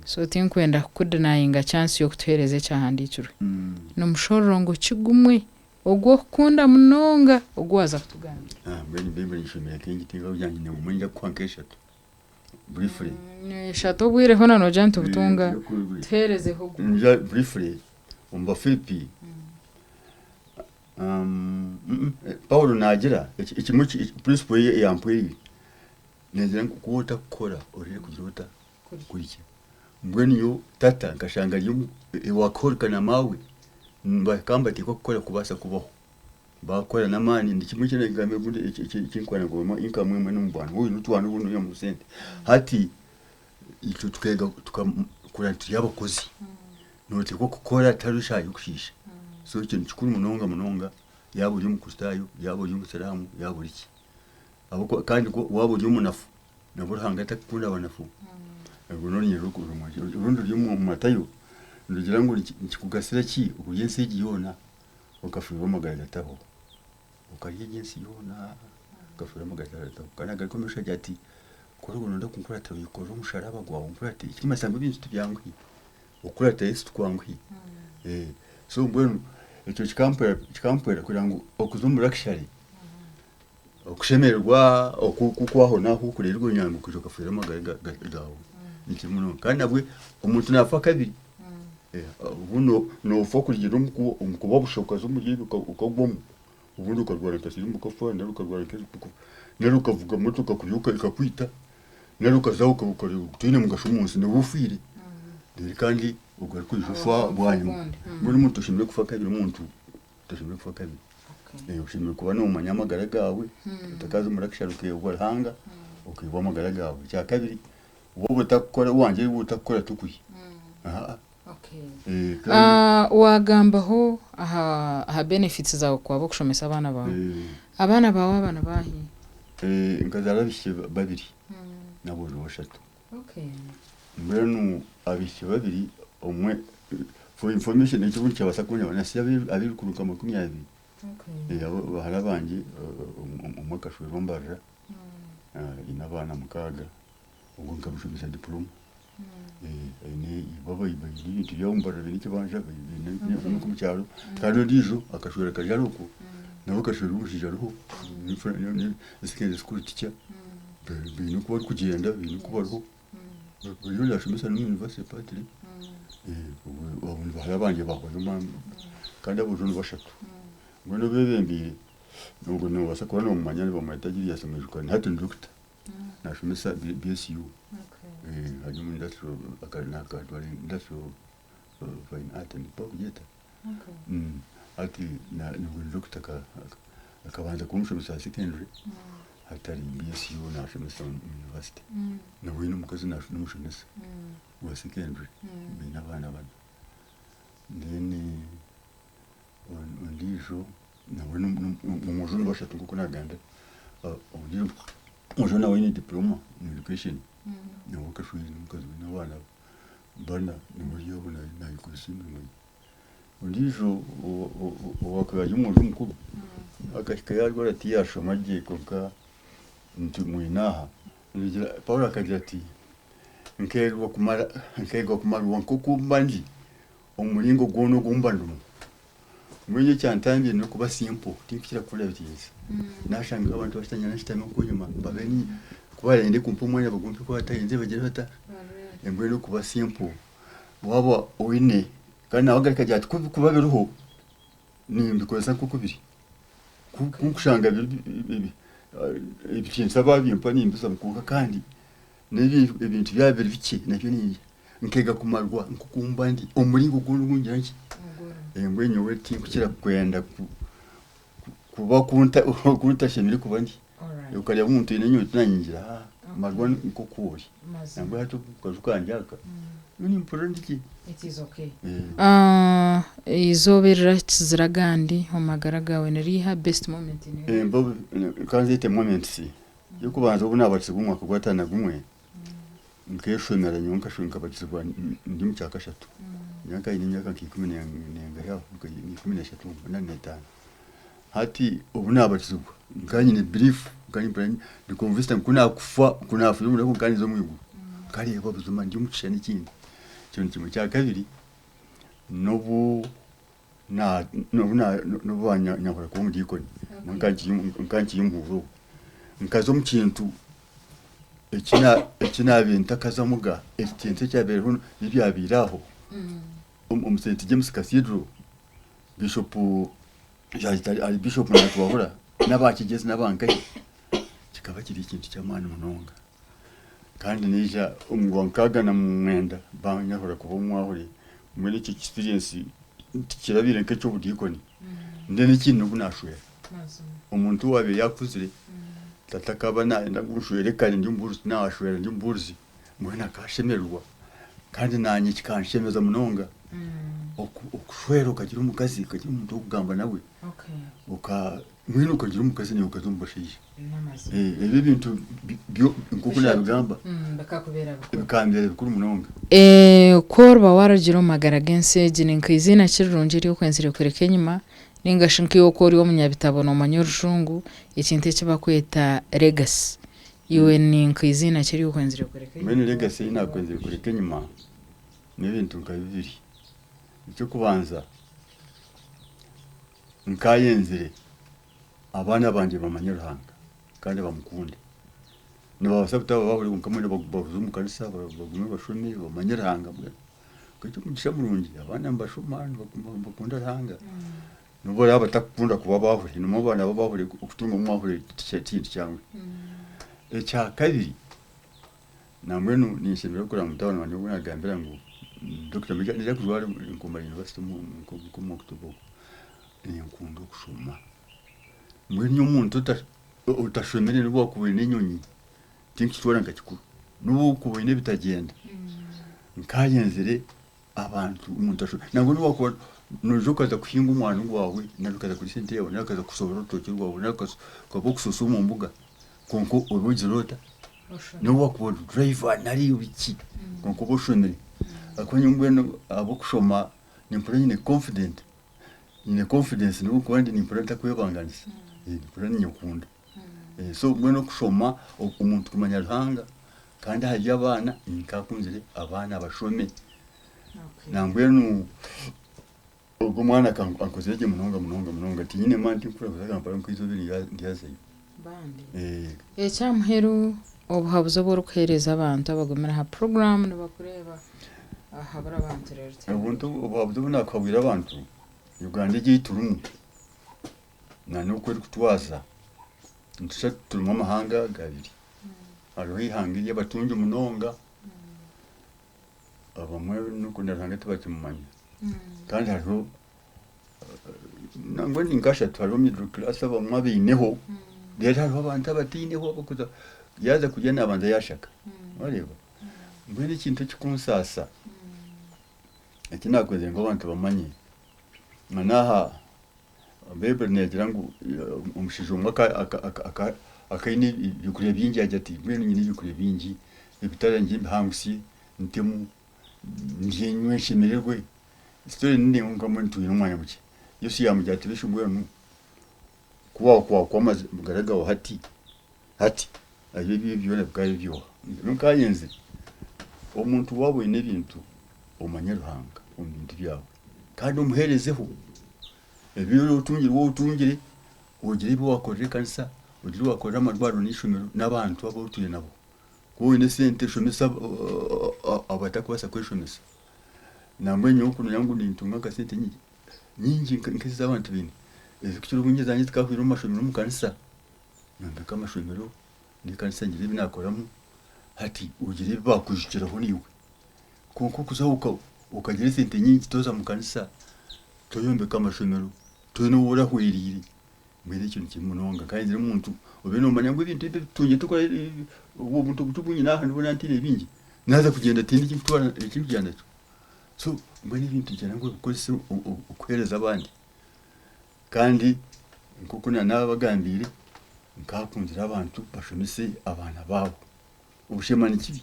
so tinkwenda kukudenyinga chance y'okutuheereza ekyahandiikirwe. N'omushororongo ki gumwe ogu orikukunda munonga ogu waaza kutugambira?
Mbwenu Baiburi nshomire kaingi tinkakugira ngu nyine gumwe ninza kukuha nk'eshatu briefly.
Eshatu obwire hoona noogira ngu tubutunga, tuheerezeho gumwe.
Ninza briefly omu Bafilipi Paulo naagira ekimwe principle ye eyampwereire neegira ngu ku otakukora oreke kugira ota? Kurya. Mbwenu nyowe tata nkashanga ari workaholic na maawe bakaba nibateekwa kukora kubaasa kubaho. Baakora n'amaani ni kimwe eki nkwenda ngu income emwe n'omu bwana waaba oine otwana obundi noihamu sente. Hati itwe tukeega tukakura turi abakozi, nooteekwa kukora tihariho eshaaha y'okushiisha. So ekyo ni kikuru munonga munonga yaaba ori omukristaayo, yaaba ori omusiraamu, yaaba ori ki. Ahabw'okuba kandi waaba ori omunafu, nabwo Ruhanga takukunda abanafu. Orwo n'orunyiriri orundi ruri omu Matayo nirugira ngu nikikugasira ki okurya ensi egi yoona okafiirwa amagara gatahwaho? Okarya egi ensi yoona okafiirwa amagara gatahwaho. Kandi nagaruka omu maisho agira ati ku orikuba noyenda kunkuratira oyekorere omusharaba gwawe onkurate. Ekirikumanyisa ngu ebintu tibyanguhi, okukurata Yesu tikwanguhi. So mbwenu ekyo kikampwera kugira ngu okuza omu luxury, okushemererwa oku kwahonaho okureeba ngu okaija okafiirwa amagara gaawe ni kibi munonga. Kandi nabwe omuntu naafa kabiri, obundi noofa okurugiirira omu kuba busha okaza omuri ebi okagwamu, obundi okarwara nka siriimu okafa nari okarwara nari okavuga motoka kubi ekakwita, nari okaza toine mugasho omu nsi nooba ofiire. Reero kandi ogaruke oije ofa bwanyima. Mbwenu omuntu toshemereire kufa kabiri omuntu toshemereire kufa kabiri. Oshemereire kuba noomanya amagara gaawe, otakaza omu luxury okeebwa Ruhanga, okeebwa amagara gaawe. Ekyakabiri waaba otakukora wangye waaba otakukora tokurya.
Waagambaho aha benefits zaawe kwaba okushomesa abaana baawe. Abaana baawe aba nibaahi?
Nkazaara abaishiki babiri n'aboojo bashatu. Mbwenu abaishiki babiri omwe for information eki obundi kirabaasa kunyamba nasiya abaijukuru nka 20. Bahara bangye omwe akashwerwa Mbarara aine abaana 6 ogwo nkamushomesa diploma. Aine bo baine ebintu byabo Mbarara baine ekibanja baine omu kyaro kandi ondiijo akashwera Kajara okwo nawe akashwerwa omushaija ariho secondary school teacher baine oku barikugyenda baine oku bariho bariyo nibashomesa n'omu university partly. Abo ni bahara bangye bahwayo kandi aboojo ni bashatu. Mbwenu obebembeire ogwo noobaasa kuba noomumanya nibamweta Julius Mwijukani hati ni doctor naashomesa BSU ari omu industrial industrial fine art nikwo barikugyeta hati ni doctor akabanza kuba omushomesa wa secondary hati ari BSU naashomesa omu university. Nawe aine omukazi n'omushomesa wa secondary baine abaana bana. Then ondiijo nawe omwojo ni bashatu nk'oku naagambire, omwojo nawe aine diploma omu education nawe akashwire n'omukazi we n'abaana bana nawe ari aho naayekoresa emirimo ye. Ondiijo owaakuba ari omwojo omukuru akahika yaarwara tiyashoma gye kwonka mwine aha. Paulo akagira ati nkeega kumarwa nk'oku mba ndi omu muringo gwona ogu mba ndimu. Mbwenu ekyantambire n'okuba simple tinkukira kukora ebitiinisa. Naashanga abantu bashutami nshutami okwo enyima babe ku barayende kumpa omwanya bagumpe ku batayenzire bagire bata? Mbwenu okuba simple waaba oine kandi nawe agaruka agira ati ku birikuba biriho nimbikozesa nk'oku biri. Ku nkushanga ebitiinisa baabimpa nimbizamu kwonka kandi n'ebintu byaba biri bikye nabyo nindya. Nkeega kumarwa nk'oku mba ndi omu muringo gwona ogu ngira nki, mbwenu nyowe tinkukira kwenda kuba oku ntashemereire kuba ndi. Okareeba omuntu aine enyota naanye ningira marwa nk'oku ori. Nambwenu hati oku kaju kangye aka, nyowe nimpurira ndi gye.
Eizooba erirakizire agandi omu magara gaawe niriiha? Best moment neeha?
Ka nzete moments. Ey'okubanza obu naabatizibwa omu mwaka gwa 51, nkeshomera nyowe nkabatizibwa ndi omu kyakashatu. Nyowe nkaba nyine emyaka nka ikumi nengahi aho, nka 13 nari n'etaano. Hati obu naabatizibwa nkaba nyine belief Nka nimpurira ndi convinced ngu ku naakufa ku naafiire omu nka ninza omu iguru. Nkareeba buzima ndi omu kishushani ekindi. Ekyo ni kimwe. Ekya kabiri, n'obu na n'obu na n'obu baanyahura kuba omudiikoni, nka nkiri omuhuuku ogwo, nkaza omu kintu eki na eki naabaire ntakazamuga, ekintu ekyabaireho n'ebyabaire aho omu St James Cathedral, Bishop ari Bishop Natwahura n'aba Kigyezi n'aba Nkahi, kikaba kiri ekintu ky'amaani munonga. Kandi naija omu 69 banyahura kuba omwahuri, mbwenu ekyo experience tikirabaire nk'eky'obudiikoni. Then ekindi n'obu naashwera, omuntu owaabaire yaakuzire, tata akaba naayenda ngu nshwere kare ndi omubuurizi tinaashwera ndi omubuurizi, mbwenu akashemererwa kandi naanye kikanshemeza munonga okushwera okagira omukazi okagira omuntu ow'okugamba nawe mbwenu okagira omukazi naiwe okaza omu bashaija. Ebyo ebintu nk'oku naabigamba bikambera bikuru munonga.
Ku oriba waarugire omu magara g'ensi egi, ni nk'eiziina ki rirungi eri okwenzire kureka enyima, nainga shi nkaiwe oku ori omunyabitabo noomanya orujungu, ekintu eki barikweta legacy. Iwe ni nk'eiziina ki eri okwenzire kureka enyima?
Mbwenu legacy ei naakwenzire kureka enyima n'ebintu nka bibiri. Eky'okubanza, nkaayenzire abaana bangye bamanye Ruhanga kandi bamukunde. Nibabaasa kutaba baahurire kwonka mbwenu baze omu kanisa bagume bashome bamanye Ruhanga mbwenu. Kwonka eky'omugisha murungi abaana nibashoma nibakunda Ruhanga. Nobu baraabe batakukunda kuba abaahuri, nimwo abaana b'abaahuri okutunga omwahuri ti kintu kyanguhi. Ekya kabiri, nambwenu ninshemererwa kureba ngu mutabani wangye ogu nagambira ngu Dokita naija kujwara Nkumba University omu October ogu, ninkunda okushoma. Mbwenu nyowe omuntu otashomire nobu wakuba oine enyonyi, tinkukitwara nka kikuru. Nobu wakuba oine ebitagyenda, nkayenzire abantu omuntu ashome nangwa nobu wakuba noija okaza kuhinga omwani gwawe nari okaza kuriisa ente yaawe nari okaza kushobora orutookye rwawe nari okaba okushusha omu mbuga kwonka obe ogire ota nobu wakuba ori driver nari biki kwonka obe oshomire ahakuba nyowe mbwenu ahabw'okushoma nimpurira nyine confident nyine confidence nobu nkuba ndi nimpurira ntakwebanganisa nimpurira ninyekunda so mbwenu okushoma omuntu kumanya Ruhanga Kandi ahari abaana ninkakunzire abaana bashome. Nambwenu ogwo omwana ankozire gye munonga munonga munonga tinyine maani tinkukura kuza Kampala kwonka eizooba eri ndyazayo.
Ekya muheru obuhabuzi obu orikuheereza abantu abagumire aha puroguraamu nibakureeba habura abantu reero
tuheereze. Obuntu obuhabuzi obu naakuhabwire abantu, Uganda egi ei turimu na n'oku erikutwaza nitushusha turimu amahanga gabiri. Hariho eihanga ery'abatungi munonga, abamwe n'okunda Ruhanga tibakimumanya. Kandi hariho nangwa ni nkashatu hariho middle class abamwe abaineho, reero hariho abantu abataineho abarikuza yaaza kurya naabanza yaashaka, waareeba? Mbwenu ekintu ekikunsaasa, eki naakwenzire ngu abantu bamanye, na n'aha Baiburi neegira ngu omushaija omwe akaba aine ebyokurya bingi yaagira ati mbwenu nyine ebyokurya bingi ebitara ngye mbihangusye ntemu ndye nywe nshemererwe. Story ni ndaingwa kwonka mbwenu twine omwanya mukye. Yesu yaamugira ati beitu mbwenu ku waakwakwa amagara gaawe hati, hati ebyo byona bikaba biri by'oha? Nkaayenzire omuntu waaba oine ebintu omanye Ruhanga omu bintu byawe kandi omuheerezeho. Ebi otungire waaba otungire, ogire ebi waakorera ekanisa, ogire ebi waakorera amarwariro n'eishomero n'abantu abu otwire nabo. Ku oine esente shomesa abatakubaasa kweshomesa. Nangwa nyowe ku noogira ngu nintunga nka sente nyingi, nyingi nk'ezi abantu baine, ezirikukira obwingi ezangye zikaahwire omu mashomero n'omu kanisa, nyombeka amashomero n'ekanisa ngire ebi naakoramu, hati ogire ebi baakwijukiraho naiwe. Kwonka okuza okagira esente nyingi toza mu kanisa, toyombeka amashomero, toine ou orahwereire, mbwenu ekyo ni kibi munonga. Kandi reero omuntu obe noomanya ngu ebintu ebi ebitungire tokora obuntu obu nyine aha ndibona ntiine bingi, naaza kugyenda tihaine eki ndikutwara eki ndikugyenda nakyo. So mbwenu ebintu niinyenda ngu obikozese okuheereza abandi. Kandi nk'oku naabagambiire, nkaakunzire abantu bashomese abaana baabo. Obushema ni kibi.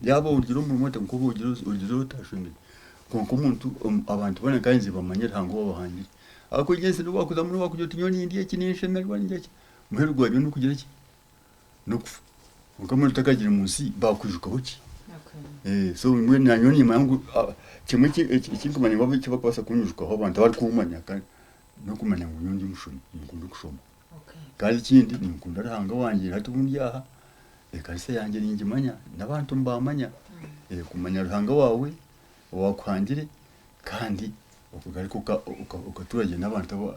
Yaaba orugire omu murimo ota kwonka orugire otashomire kwonka omuntu abantu boona nkaanye bamanye Ruhanga owabahangire. Ahabw'okuba egi ensi nobu wakuzamu nobu wakugira oti nyowe nindya eki ninshemererwa nindya eki. Muheru gwa byona n'okugira ki? N'okufa. Kwonka mbwenu otakagire omu nsi baakwijukaho ki? So mbwenu naanyowe niimanya ngu kimwe eki ndikumanya ngu eki barikubaasa kunyijukaho abantu abarikumanya n'okumanya ngu nyowe ndi omushomi, ninkunda okushoma. Kandi ekindi ninkunda Ruhanga wangye hati obu ndi aha, ekanisa yangye ningimanya n'abantu nibamanya. Kumanya Ruhanga waawe owaakuhangire kandi okagaruka okatuura gye n'abantu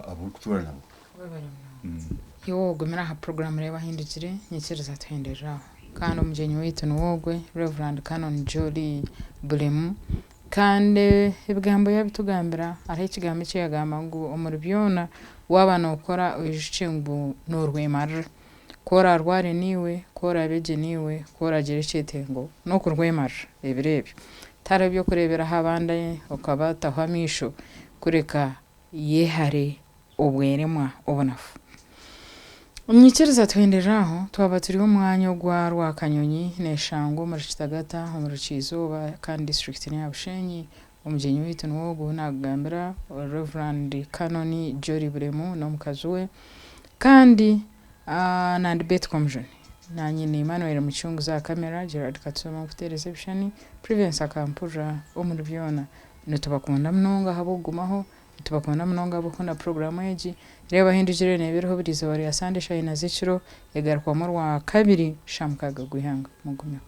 abu orikutuura nabo.
Iwe ogumire aha puroguraamu reeba ahindukire nyikiriza tuhenderere aho. Kandi omugyenyi waitu niwe ogwe Rev. Canon Jolly Bulemu. Kandi ebigambo yaabitugambira hariho ekigambo eki yaagamba ngu omuri byona waaba nookora oijukye ngu noorwemarira. Ku oraarware niiwe, ku oraabe gye niiwe, ku oraagire ekyetengo n'okurwemarira ebiro ebyo. Tihariho eby'okureeberaho abandi okabataho amaisho kureka yehare obweremwa, obunafu. Nyikiriza tuhenderere aho, twaba turi omu mwanya ogwa Rwakanyonyi neshangwa omuri Kitagata omuri Rukiizooba kandi disiturikiti neya Bushenyi. Omugyenyi waitu niwe ogu ou naakugambira Rev. Canon Jolly Bulemu n'omukazi we kandi na Betty Komujuni. Naanye ni Emmanuel Mucunguzi aha kamera, Gerald Katusoma nkuteereza ebishushani, Prudence akampurira omuri byona. Nitubakunda munonga ahabw'okugumaho, nitubakunda munonga ahabw'okukunda puroguraamu egi. Reeba hindukire neeba eriho buri izooba rya Sande shaaha ina z'ekiro, egarukwamu Orwakabiri shaaha mukaaga gw'eihangwe. Mugumeho.